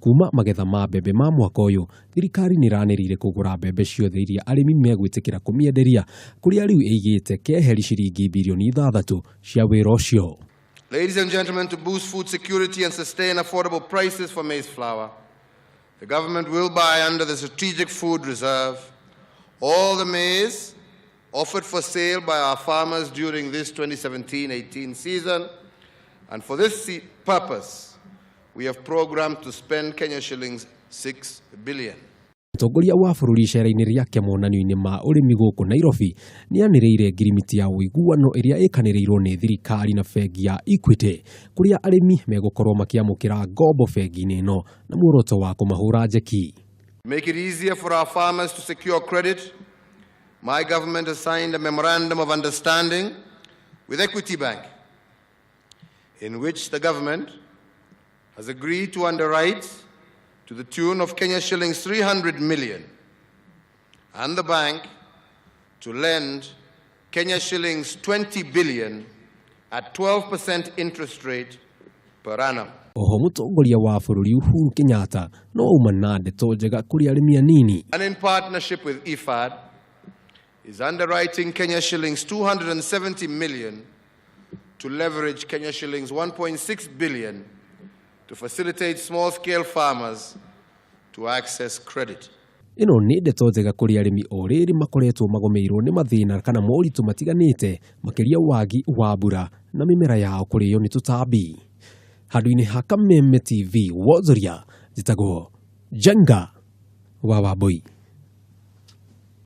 Kuma magetha ma mbembe ma mwaka ũyũ, thirikari nĩ ĩranĩrĩire kũgũra mbembe ciothe iria arĩmi megwĩtĩkĩra kũmĩenderia, kũrĩa rĩu ĩigĩte keheri ciringi birioni 6 cia wĩra ũcio. Ladies and gentlemen, to boost food security and sustain affordable prices for maize flour, the government will buy under the Strategic Food Reserve all the maize offered for sale by our farmers during this 2017-18 season. And for this purpose, we have programmed to spend Kenya shillings 6 billion. Mũtongoria wa bũrũri icera-inĩ rĩake monanio-inĩ ma ũrĩmi gũkũ Nairobi nĩ anĩrĩire ngirimiti ya ũiguano ĩrĩa ĩkanĩrĩirwo nĩ thirikari na bengi ya Equity, kũrĩa arĩmi megũkorwo makĩamũkĩra ngombo bengi-inĩ ĩno na muoroto wa kũmahũra njeki. Make it easier for our farmers to secure credit, my government has signed a memorandum of understanding with Equity Bank, in which the government has agreed to underwrite to the tune of Kenya shillings 300 million and the bank to lend Kenya shillings 20 billion at 12% interest rate per annum. Oho mũtongoria wa bũrũri Uhuru Kenyatta no auma na ndeto njega kũrĩ arĩmi anini. And in partnership with IFAD, is underwriting Kenya shillings 270 million to leverage Kenya shillings 1.6 billion to facilitate small-scale farmers to access credit. Ĩno nĩ ndeto njega kũrĩ arĩmi o rĩrĩ makoretwo magomeirwo nĩ mathĩna kana moritũ matiganĩte, makĩria wagi wa mbura na mĩmera yao kũrĩo nĩ tũtambi. Handũ-inĩ ha Kameme TV wonjoria, njĩtagwo Njenga wa Wambui.